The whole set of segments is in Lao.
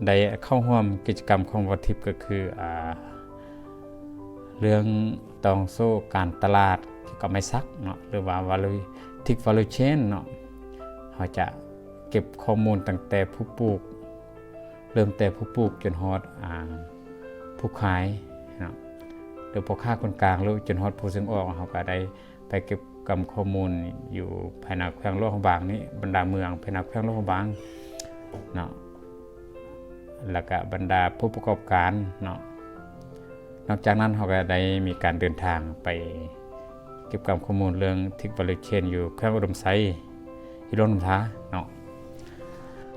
ໄດ້ເຂົ້າຮ່ວມກິດຈະກຳຂອງວໍທິບ ກໍຄື ອ່າ ເລື່ອງຕ່ອງໂສ້ການຕະຫຼາດກ່ຽວກັບໄມ້ສັກເນາະ ຫຼືວ່າ Value Tech Value Chain ເນາະ. ເຮົາຈະເກັບຂໍ້ມູນຕັ້ງແຕ່ຜູ້ປູກ ເລີ່ມແຕ່ຜູ້ປູກຈົນຮອດ ອ່າ ຜູ້ຂາຍເນາະ ຫຼືພໍ່ຄ້າຄົນກາງ ຫຼືຈົນຮອດຜູ້ສົ່ງອອກ. ເຮົາກໍໄດ້ໄປເກັບກຳຂໍ້ມູນຢູ່ພາຍໃນແຂວງຫຼວງພະບາງນີ້ ບັນດາເມືອງພາຍໃນແຂວງຫຼວງພະບາງເນາະ ແລ້ວກະບັນດາຜູ້ປະກອບການເນາະ. ນອກຈາກນັ້ນເຮົາກໍໄດ້ມີການເດີນທາງໄປເກັບກຳຂໍ້ມູນເລື່ອງ Tech Value Chain ຢູ່ແຂວງອຸດົມໄຊ ຢູ່ຫຼວງນ້ຳທາເນາະ.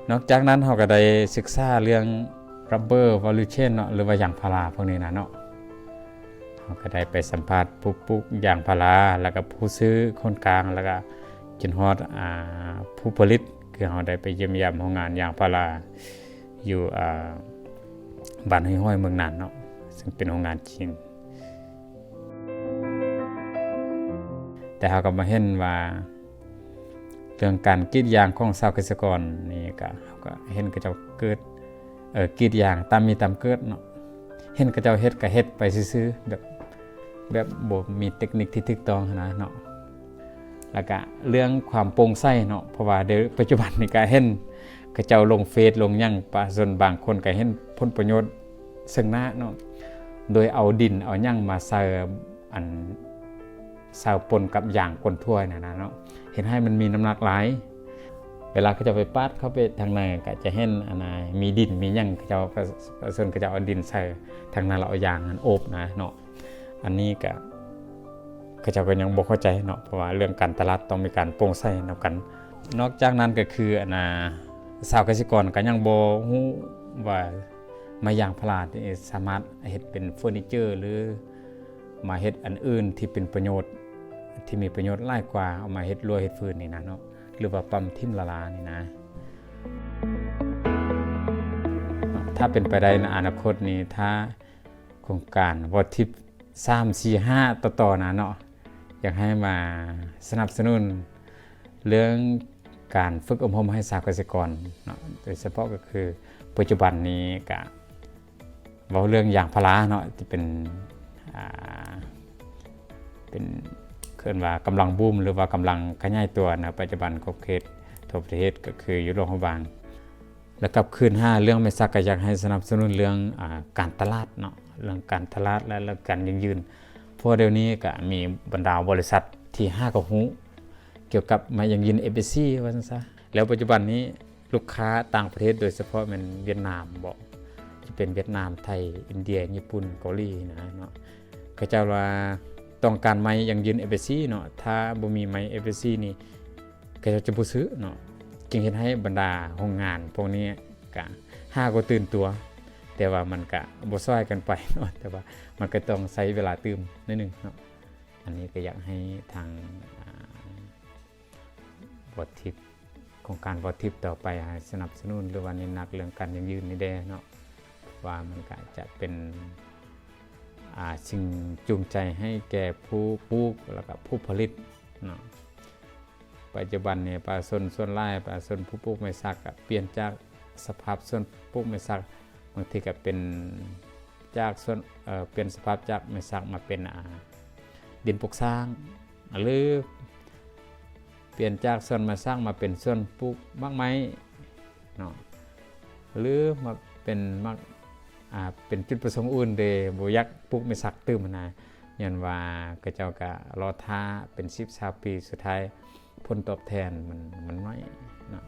ນອກຈາກນັ້ນເຮົາກໍໄດ້ສຶກສາເລື່ອງ Rubber Value Chain ເນາະ ຫຼືວ່າຢາງພາລາພວກນີ້ນະເນາະ. ເຮົາກໍໄດ້ໄປສຳພາດຜູ້ປູກຢາງພາລາ ແລ້ວກໍຜູ້ຊື້ຄົນກາງ ແລ້ວກໍຈົນຮອດ ອ່າ ຜູ້ຜະລິດ ຄືເຮົາໄດ້ໄປຢ້ຽມຢາມໂຮງງານຢາງພາລາຢູ່ ອ່າ ບ້ານຫ້ວຍຫ້ອຍ ເມືອງນານເນາະ ເຊິ່ງເປັນໂຮງງານຈີນ. ແຕ່ເຮົາກໍມາເຫັນວ່າ ເລື່ອງການກຣີດຢາງຂອງຊາວກະສິກອນນີ້ກະ ເຮົາກະເຫັນເຂົາເຈົ້າເກີດ ເອີ ກຣີດຢາງຕາມມີຕາມເກີດເນາະ. ເຫັນເຂົາເຈົ້າເຮັດກະເຮັດໄປຊື່ໆ ແບບ ແບບບໍ່ມີເຕັກນິກທີ່ຖືກຕ້ອງຫັ້ນນະເນາະ. ແລ້ວກະເລື່ອງຄວາມໂປ່ງໃສເນາະ ເພາະວ່າດຽວປັດຈຸບັນນີ້ກະເຫັນເຂົາເຈົ້າລົງເຟສລົງຫຍັງ ປະຊາຊົນບາງຄົນກະເຫັນຜົນປະໂຫຍດເຊິ່ງໜ້າເນາະ ໂດຍເອົາດິນເອົາຫຍັງມາໃສ່ ອັນ ໃສ່ປົນກັບຢາງກົ້ນຖ້ວຍນັ້ນນະເນາະ ເຮັດໃຫ້ມັນມີນ້ຳໜັກຫຼາຍ. ເວລາເຂົາເຈົ້າໄປປາດເຂົ້າໄປທາງໃນ ກໍຈະເຫັນ ອັນນະ ມີດິນມີຫຍັງ ເຂົາເຈົ້າ ປະຊາຊົນເຂົາເຈົ້າເອົາດິນໃສ່ທາງໃນ ແລ້ວເອົາຢາງຫັ້ນໂອບນະເນາະ. ອັນນີ້ກະ ເຂົາເຈົ້າກໍຍັງບໍ່ເຂົ້າໃຈເນາະ ເພາະວ່າເລື່ອງການຕະຫຼາດຕ້ອງມີການໂປ່ງໃສນຳກັນ. ນອກຈາກນັ້ນກໍຄື ອັນນະ ຊາວກະສິກອນກໍຍັງບໍ່ຮູ້ວ່າໄມ້ຢາງພາລານີ້ສາມາດເຮັດເປັນເຟີນີເຈີ ຫຼື ມາເຮັດອັນອື່ນທີ່ເປັນປະໂຫຍດ ທີ່ມີປະໂຫຍດຫຼາຍກວ່າ ເອົາມາເຮັດລົວເຮັດຟືນນີ້ນະເນາະ ຫຼືວ່າປ້ຳຖິ້ມລະລານີ້ນະ. ຖ້າເປັນໄປໄດ້ໃນອະນາຄົດນີ້ ຖ້າໂຄງການວໍທິບສາມ ສີ່ ຫ້າ ຕໍ່ໆໜ້າເນາະ ຢາກໃຫ້ມາສະໜັບສະໜູນເລື່ອງການຝຶກອົບຮົມໃຫ້ຊາວກະສິກອນເນາະ ໂດຍສະເພາະກໍຄືປັດຈຸບັນນີ້ກະ ເວົ້າເລື່ອງຢາງພາລາເນາະ ທີ່ເປັນ ອ່າ ເປັນ ເອີ້ນວ່າກຳລັງບູມ ຫຼືວ່າກຳລັງຂະຫຍາຍຕົວໃນປັດຈຸບັນຂອບເຂດທົ່ວປະເທດ ກໍຄືຢູ່ຫຼວງພະບາງ. ແລ້ວກັບຄືນຫາເລື່ອງໄມ້ສັກ ກໍຢາກໃຫ້ສະໜັບສະໜູນເລື່ອງ ອ່າ ການຕະຫຼາດເນາະ ເລື່ອງການຕະຫຼາດ ແລະ ເລື່ອງການຢັ້ງຢືນ ເພາະວ່າດຽວນີ້ກໍມີບັນດາບໍລິສັດທີ່ຫາກໍຮູ້ກ່ຽວກັບໄມ້ຢັ້ງຢືນ ເອຟເອສຊີ ວ່າຊັ້ນຊະ. ແລ້ວປັດຈຸບັນນີ້ ລູກຄ້າຕ່າງປະເທດ ໂດຍສະເພາະແມ່ນຫວຽດນາມບໍ ຈະເປັນຫວຽດນາມ, ໄທ, ອິນເດຍ, ຍີ່ປຸ່ນ, ເກົາຫຼີນະເນາະ ເຂົາເຈົ້າວ່າຕ້ອງການໄມ້ຢັ້ງຢືນ ເອຟເອສຊີ ເນາະ. ຖ້າບໍ່ມີໄມ້ ເອຟເອສຊີ ນີ້ ເຂົາເຈົ້າຈະບໍ່ຊື້ເນາະ ຈຶ່ງເຮັດໃຫ້ບັນດາໂຮງງານພວກນີ້ກະຫາກໍຕື່ນຕົວ ແຕ່ວ່າມັນກະບໍ່ຊ່ອຍກັນໄປເນາະ ແຕ່ວ່າມັນກະຕ້ອງໃຊ້ເວລາຕື່ມໜ້ອຍໜຶ່ງເນາະ. ອັນນີ້ກະຢາກໃຫ້ທາງ ອ່າ ວໍທິບ ໂຄງການວໍທິບຕໍ່ໄປ ໃຫ້ສະໜັບສະໜູນ ຫຼືວ່າເນັ້ນໜັກເລື່ອງການຢັ້ງຢືນນີ້ແດ່ເນາະ ວ່າມັນກະຈະເປັນ ອ່າ ສິ່ງຈູງໃຈໃຫ້ແກ່ຜູ້ປູກ ແລ້ວກະຜູ້ຜະລິດເນາະ. ປັດຈຸບັນນີ້ປະຊາຊົນສ່ວນຫຼາຍ ປະຊາຊົນຜູ້ປູກໄມ້ສັກ ກະປ່ຽນຈາກສະພາບສ່ວນປູກໄມ້ສັກ ບາງທີກະເປັນຈາກສ່ວນ ເອີ ປ່ຽນສະພາບຈາກໄມ້ສັກມາເປັນ ອ່າ ດິນປົກສ້າງ ຫຼື ປ່ຽນຈາກສວນໄມ້ສັກມາເປັນສວນປູກໝາກໄມ້ເນາະ ຫຼື ມາເປັນໝາກ ອ່າ ເປັນຈຸດປະສົງອື່ນເດ ບໍ່ຢາກປູກໄມ້ສັກຕື່ມຫັ້ນນະ ຍ້ອນວ່າເຂົາເຈົ້າກະລໍຖ້າເປັນສິບຊາວປີ ສຸດທ້າຍຜົນຕອບແທນມັນ ມັນໜ້ອຍເນາະ.